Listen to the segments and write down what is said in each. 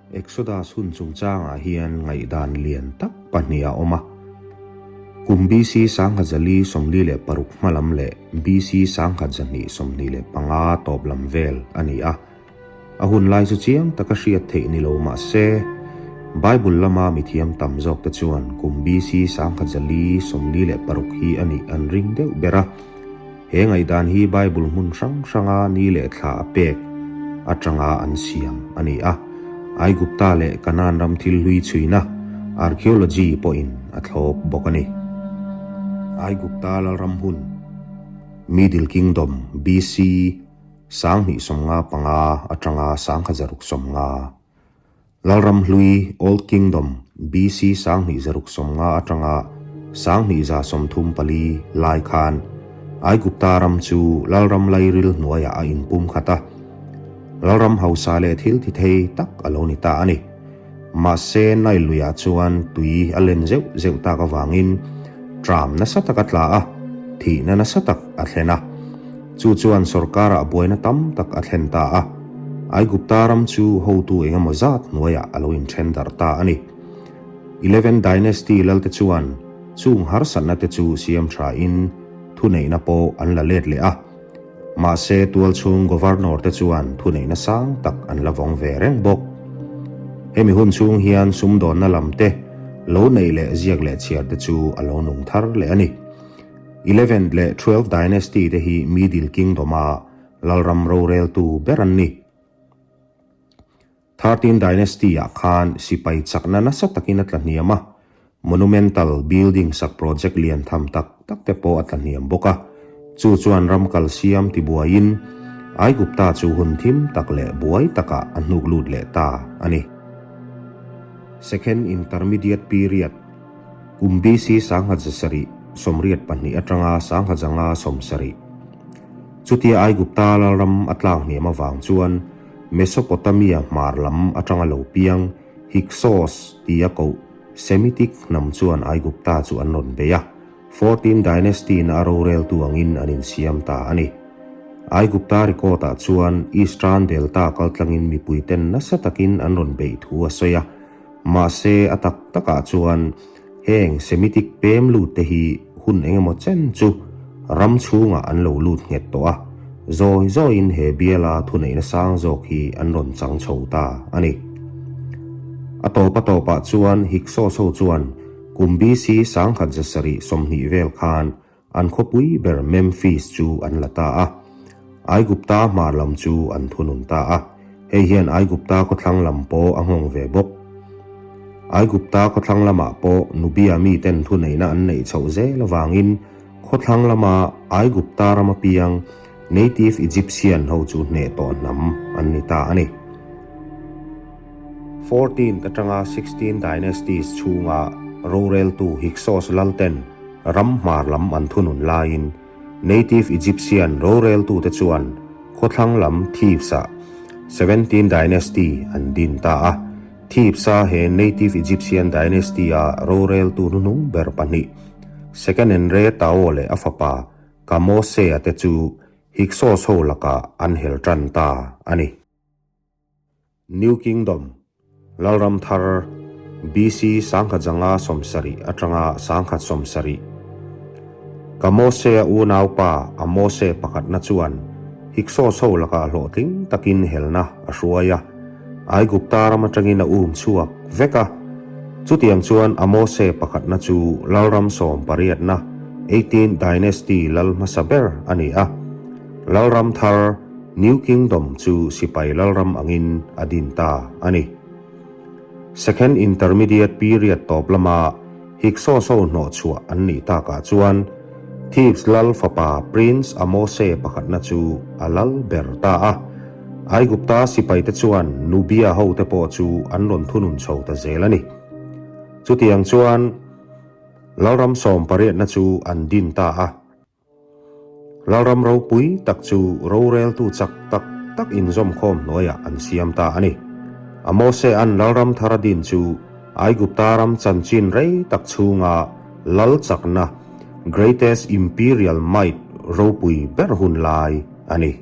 Exodus hun chungchangah hian ngaihdan lian tak pahnih a awm a. Kum BC 1446 hma lam leh BC 1225 tawp lam vel a ni a. A hun lai chu chiang taka hriat theih ni lo mah se, Bible lama mithiam tam zawkte chuan kum BC 1446 hi a nih an ring deuh ber a. He ngaihdan hi Bible hmun hrang hranga ni leh thla a pek atanga an siam a ni a. Aigupta leh Kanaan ram thil hlui chhuina, archaeology, pawhin a thlawp bawk a ni. Aigupta lalram hun, Middle Kingdom, BC. 2095 atanga 1690. Lalram hlui, Old Kingdom, BC 2650 atanga 2134 lai khan Aigupta ram chu Lalram lairil hnuaiah a inpum khat a. Lalram hausa leh thil ti thei tak a lo ni ta a ni. Mahse, Nile luiah chuan tui a len zeuh zeuh tak avangin tram nasa tak a tla a, thihna nasa tak a thlen a. Chu chuan sorkarah buaina tam tak a thlen ta a, Aigupta ram chu hotu engemaw zat hnuaiah a lo inthen darh ta a ni. Eleven Dynasty lalte chuan chung harsatna te chu siam thain thuneihna pawh an la let leh a. Mahse tualchhung Governor te chuan thuneihna sang tak an la vawng ve reng bawk. Hemi hun chhung hian sumdawnna lam te lo neih leh ziak leh chhiar te chu a lo nung thar leh a ni. Eleventh leh Twelfth Dynasty te hi Middle Kingdom-a lalram roreltu ber an ni. Thirteenth Dynasty-ah khan sipai chakna nasa takin a tlahniam a, monumental building sak project lian tham tak tak te pawh a tlahniam bawk a. Chu chuan ram kal siam tibuaiin Aigupta chu hun thim tak leh buai takah a hnuk lut leh ta a ni. Second Intermediate Period. Kum BC 1782 atanga 1970. Chutia Aigupta lalram a tlak hniam avang chuan Mesopotamia hmar lam atanga lo piang Hyksos tia koh Semitic hnam chuan Aigupta chu an rawn bei a, Fourteen Dynasty-na a roreltu angin an insiam ta a ni. Aigupta record-ah chuan Eastern Delta kaltlangin mipuiten nasa takin an rawn beih thu a sawi a, Mahse, a tak takah chuan heng Semitic pem lut te hi hun engemaw chen chu ram chhungah an lo lut nghet tawh a, zawi zawiin he biala thuneihna sang zawk hi an rawn chang chho ta a ni. A tawp a tawpah chuan Hyksos ho chuan kum BC 1720 vel khan An khawpui ber Memphis chu an la ta a, Aigupta hmar lam chu an thunun ta a, hei hian Aigupta khawthlang lam pawh a nghawng ve bawk. Aigupta khawthlang lamah pawh Nubia miten thuneihna an neih chhoh zel avangin khawthlang lama Aigupta rama piang native Egyptian ho chu hneh tawh hnam an ni ta a ni. Fourteenth atanga Sixteenth Dynasties chhunga roreltu Hyksos lalten ram hmar lam an thunun laiin Native Egyptian roreltute chuan khawthlang lam Thebes-ah Seventeenth Dynasty an din ta a. Thebes-a he Native Egyptian Dynasty-a roreltu hnuhnung ber pahnih Seqenenre Tao leh a fapa Kamose-a te chu Hyksos ho lakah an hel tan ta a ni. New Kingdom, Lalram Thar, BC 1070 atanga 1070. Kamose-a unaupa Amose pakhatna chuan Hyksos ho lakah hlawhtling takin helna a hruai a, Aigupta ram atangin a um chhuak vek a. Chutiang chuan Amose pakhatna chu Lalram sawm pariatna, Eighteenth Dynasty lal hmasa ber a ni a. Lalram Thar, New Kingdom chu sipai lalram angin a din ta a ni. Second Intermediate Period tawp lama Hyksos ho hnawh chhuah an nih takah chuan Thebes lal fapa Prince Amose pakhatna chu a lal ber ta a. Aigupta sipaite chuan Nubia hote pawh chu an rawn thunun chho ta zel a ni. Chutiang chuan lalram sawm pariatna chu an din ta a. Lalram ropui tak chu roreltu chak tak tak inzawmkhawm hnuaiah an siam ta a ni. Amose'an Lalram thar a din chu Aigupta ram chanchin rei tak chhunga lal chakna, greatest imperial might, ropui ber hun lai a ni.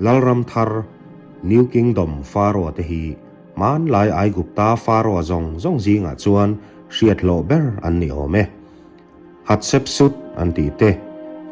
Lalram thar, New Kingdom, Pharaoh te hi. Hmanlai Aigupta Pharaoh zawng zawng zingah chuan hriat hlawh ber an ni awm e. Hatshepsut an tih te,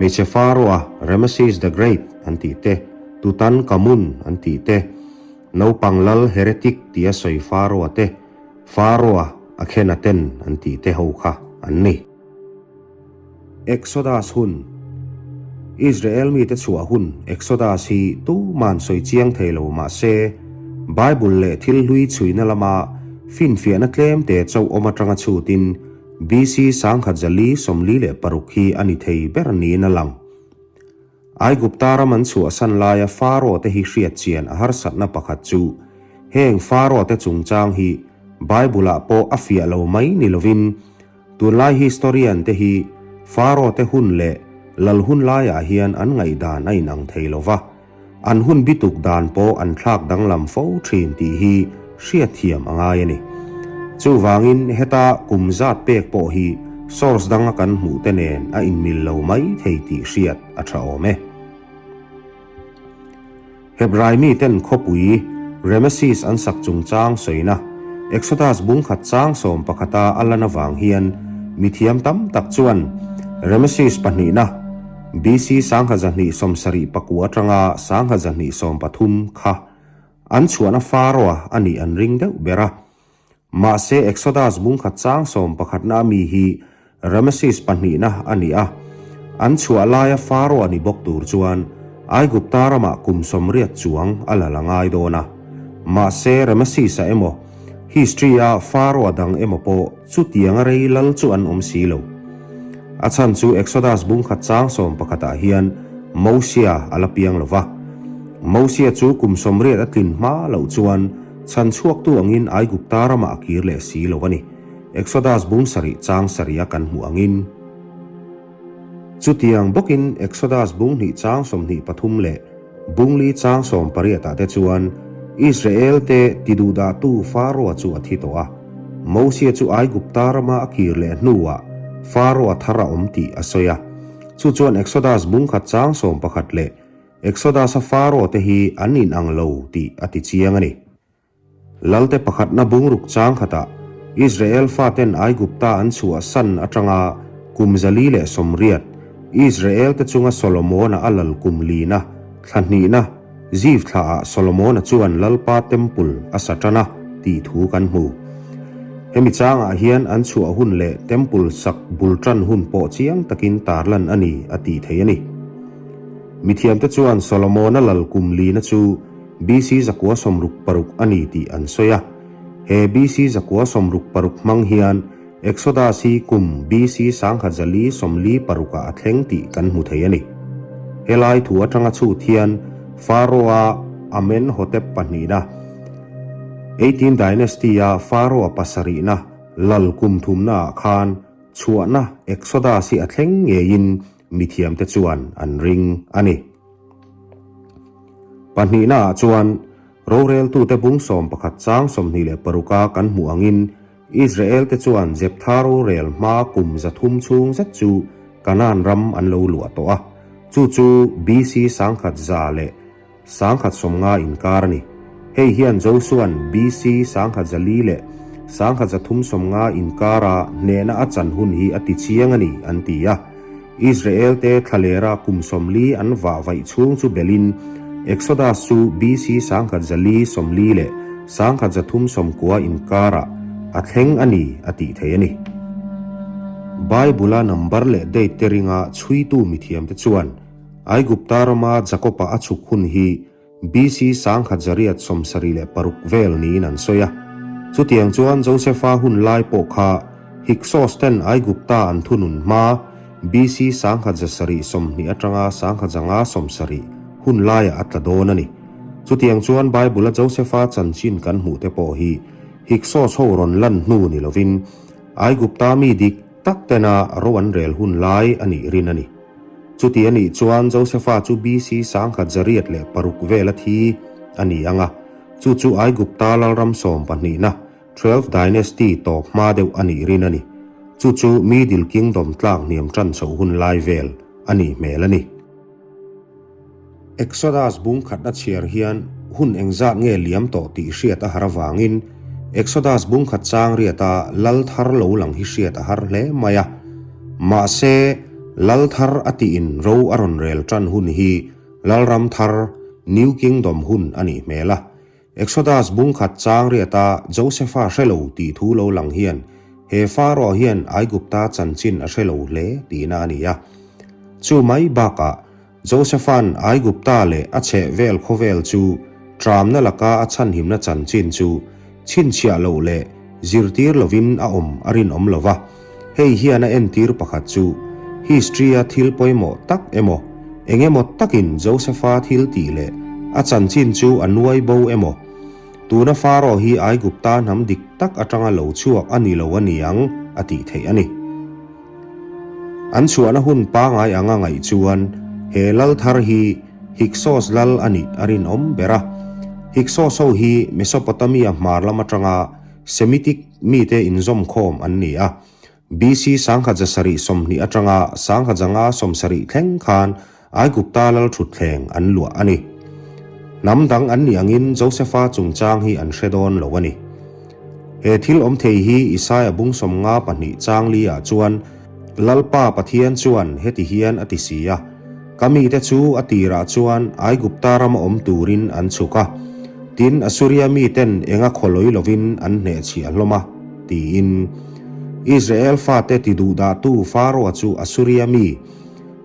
hmeichhe Pharaoh-a Rameses the Great an tih te, Tutankhamun an tih te, naupang lal heretic tia sawi Pharaoh-a te, Pharaoh-a Akhenaten an tih te ho kha an ni. Exodus hun, Israel mite chhuah hun Exodus hi tuman sawi chiang thei lo mah se, Bible leh thil hlui chhuina lama finfiahna tlem te chauh awm atanga chhutin BC 1046 hi a ni thei ber niin a lang. Aigupta ram an chhuahsan laia Pharaoh te hi hriat chian a harsatna pakhat chu heng Pharaoh te chungchang hi Bible-ah pawh a fiah lo mai ni lovin tunlai historian te hi Pharaoh te hun leh lal hun laiah hian an ngaihdan a inang thei lo va, an hun bituk dan pawh an thlak danglam fo thin tih hi hriatthiam a ngai a ni. Chuvangin heta kum zat pek pawh hi source danga kan hmuh te nen a inmil lo mai thei tih hriat a tha awm e. Hebrai miten khawpui Rameses an sak chungchang sawina Exodus bungkhat chang sawm pakhata a lan avang hian mithiam tam tak chuan Rameses pahnihna BC 1279 atanga 1213 kha an chhuahna Pharaoh a nih an ring deuh ber a. Mahse Exodus bungkhat chang sawm pakhatna ami hi Rameses pahnihna a ni a, an chhuah laia Pharaoh a ni bawk tur chuan Aigupta ramah kum 80 chuang a la la ngai dawn a. Mahse Rameses-a emaw, history-a Pharaoh-a dang emaw pawh chutianga rei lal chu an awm si lo. A chhan chu Exodus bungkhat chang sawm pakhatah hian Mosia a la piang lo va. Mosia chu kum 80 a tlin hma loh chuan chhan chhuaktu angin Aigupta ramah a kir leh si lo a ni. Exodus bung sarih chang sarih a kan hmuh angin. Chutiang bawkin Exodus bung hnih chang 23 leh bung li chang 18 ah te chuan Israel te tiduhdahtu Pharaoh chu a thi tawh a. Mosia chu Aigupta rama a kir leh hnuah Pharaoh thar a awm tih a sawi a. Chu chuan Exodus bung khat chang 11 leh Exodus-a Pharaoh te hi an inang lo tih a ti chiang a ni. Lalte pakhatna bungruk chang khatah Israel faten Aigupta an chhuah san atanga kum 480, Israel te chunga Solomona a lal kum lina, thla hnihna, Ziv thlaah Solomona chuan Lalpa Temple a sa tan a tih thu kan hmu. Hemi changah hian an chhuah hun leh Temple sak bul tan hun pawh chiang takin tarlan a ni a tih theih a ni. Mithiamte chuan Solomona lal kum lina chu BC 966 a ni tih an sawi a. He BC 966 hmang hian Exodus hi kum BC 1146 ah a thleng tih kan hmu thei a ni. Helai thu atanga chhut hian Pharaoh-a Amenhotep pahnihna, Eighteenth Dynasty-a Pharaoh-a pasarihna lal kum thumnaah khan chhuahna Exodus hi a thleng ngeiin mithiamte chuan an ring a ni. Pahnihnaah chuan, roreltute bung 11 chang 26 a kan hmuh angin Israel-te chuan Jeptha rorel hma kum 300 chhung zet chu Kanaan ram an lo luah tawh a, chu chu BC 1100 leh 1150 inkar a ni. Hei hian Josua'n BC 1100 leh 1350 inkara hnehna a chan hun hi a ti chiang a ni, an ti a. Israel-te thlalera kum 40 an vah vaih chhung chu belin Exodus chu BC 1140 leh 1390 inkarah a thleng a ni a tih theih a ni. Bible-a number leh date te ringa chhuitu mithiamte chuan Aigupta rama Jakob-a a chhuk hun hi BC 1876 vel niin an sawi a. Chutiang chuan Josefa hun lai pawh kha Hyksos ten Aigupta an thunun hma BC 1720 atanga 1570 hun laiah a tla dawn a ni. Chutiang chuan Bible-a Josefa chanchin kan hmuh te pawh hi Hyksos ho rawn lan hnu ni lovin Aigupta mi dik tak tena ro an rel hun lai a nih rin a ni. Chuti a nih chuan Josefa chu BC 1806 vel a thi a ni ang a, chu chu Aigupta lalram sawm pahnihna, Twelfth Dynasty, tawp hma deuh a nih rin a ni. Chu chu Middle Kingdom tlak hniam tan chhoh hun lai vel a nih hmel a ni. Exodus bung khatna chhiar hian hun engzat nge liam tawh tih hriat a har avangin Exodus bung khat chang riata lal thar lo lang hi hriat a har hle mai a. Mahse, lal thar a tiin ro a rawn rel tan hun hi Lalram thar, New Kingdom, hun a nih hmel a. Exodus bung khat chang riata Josefa hre lo tih thu lo lang hian he Pharaoh hian Aigupta chanchin a hre lo hle tihna a ni a. Chu mai bakah Josepha'n Aigupta leh a chheh vel khawvel chu tramna laka a chhanhimna chanchin chu chhinchhiah loh leh zirtir lovin a awm a rinawm lo va. Hei hian a entir pakhat chu history-a thil pawimawh tak emaw, eng emaw takin Josepha thil tih leh a chanchin chu a nuai bo emaw, tuna Pharaoh hi Aigupta hnam dik tak atanga lo chhuak a ni lo a ni ang a tih theih a ni. An chhuahna hun pangai anga ngaih chuan he lal thar hi Hyksos lal a nih a rinawm ber a. Hyksos ho hi Mesopotamia hmar lam atanga Semitic mite inzawmkhawm an ni a. BC 1720 atanga 1570 thleng khan Aigupta lal thutthleng an luah a ni. Hnam dang an nih angin Josefa chungchang hi an hre dawn lo a ni. He thil awm thei hi Isaia bung 52 chang li ah chuan Lalpa Pathian chuan heti hian a ti si a, Ka mite chu a tirah chuan Aigupta rama awm turin an chhuk a, tin Assuria miten enga khawlawi lovin an hnehchhiah hlawm a, tiin. Israel fate ti duhdahtu Faroa chu Assuria mi,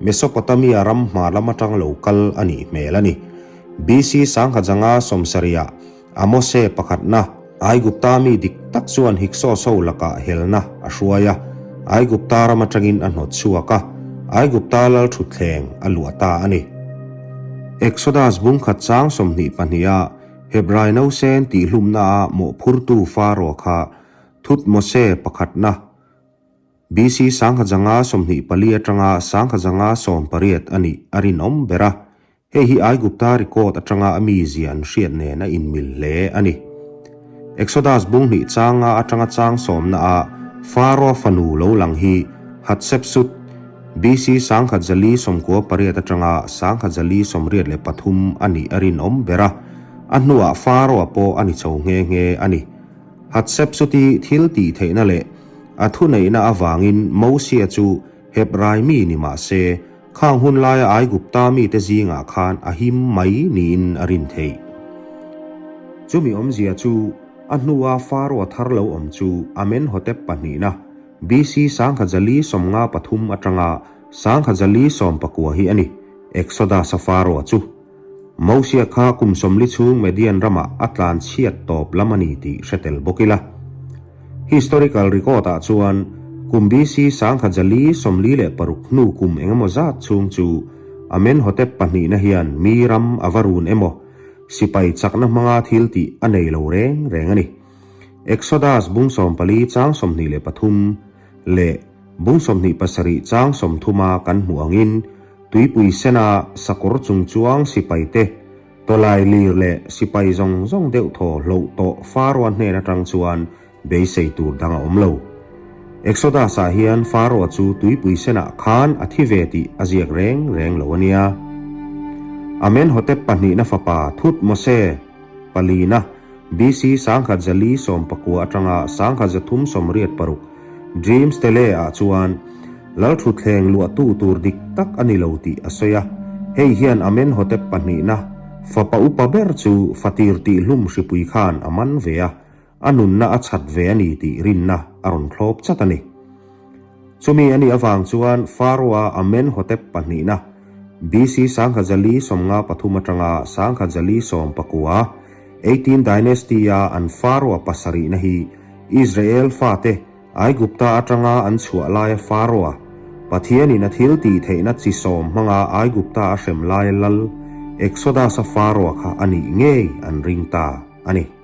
Mesopotamia ram hma lam atang lo kal a nih hmel a ni. BC 1670 Amose pakhatna, Aigupta mi dik tak chuan Hyksos ho lakah helna a hruai a, Aigupta ram atangin a hnawt chhuak a, Aigupta lal thutthleng a luah ta a ni. Exodus bung khat chang 22 a Hebrai nausen tihhlumna a mawhphurtu Pharaoh kha Thutmose pakhatna, BC 1524 atanga 1518 a nih a rinawm ber a, hei hi Aigupta record atanga a mizia an hriat nen a inmil hle a ni. Exodus bung hnih changa atanga chang sawmna a Pharaoh fanu lo lang hi Hatshepsut, BC 1498 atanga 1483 a nih a rinawm ber a, a hnuah Pharaoh pawh a ni chho nghe nghe a ni. Hatshepsut-i thil tih theihna leh A thuneihna avangin Mosia chu Hebrai mi ni mah se, khang hun laia Aigupta mite zingah khan a him mai niin a rin theih. Chumi awmzia chu a hnua Pharaoh thar lo awm chu Amenhotep pahnihna, BC 1453 atanga 1419 hi a ni, Exodus-a Pharaoh chu. Mosia kha kum 40 chhung Median ramah a tlan chhiat tawp lam a ni tih hre tel bawk ila. Historical record ah chuan kum BC 1446 hnu kum engemaw zat chhung chu Amenhotep pahnihna hian mi ram a va run emaw sipai chakna hmanga thil tih a nei lo reng reng a ni. Exodus bung 14 chang 23 leh bung 27 chang 30 a kan hmuh angin Tuipui sena sakawr chung chuang sipaite tawlai lir leh sipai zawng zawng deuh thaw hloh tawh Pharaoh-a hnen atang chuan beisei tur dang a awm lo. Exodus-ah hian Pharaoh-a chu tuipui senah khan a thi ve tih a ziak reng reng lo a nia. Amenhotep pahnihna fapa Thutmose palina BC 1419 atanga 1386 Dream Stele ah chuan Lalthutthleng luahtu tur dik tak a ni lo tih a sawi a, hei hian Amenhotep pahnihna fapa upa ber chu fatir tihhlum hripui khan a man ve a, a nunna a chhat ve a ni tih rinna a rawn thlawp chat a ni. Chumi a nih avang chuan Pharaoh-a Amenhotep pahnihna BC 1453 atanga 1419, Eighteen Dynasty-a an Pharaoh-a pasarihna hi Israel fate Aigupta atanga an chhuah laia Pharaoh-a Pathianin a thil tih theihna chi sawm hmanga Aigupta a hrem laia lal Exodus-a Pharaoh-a kha a nih ngei an ring ta a ni.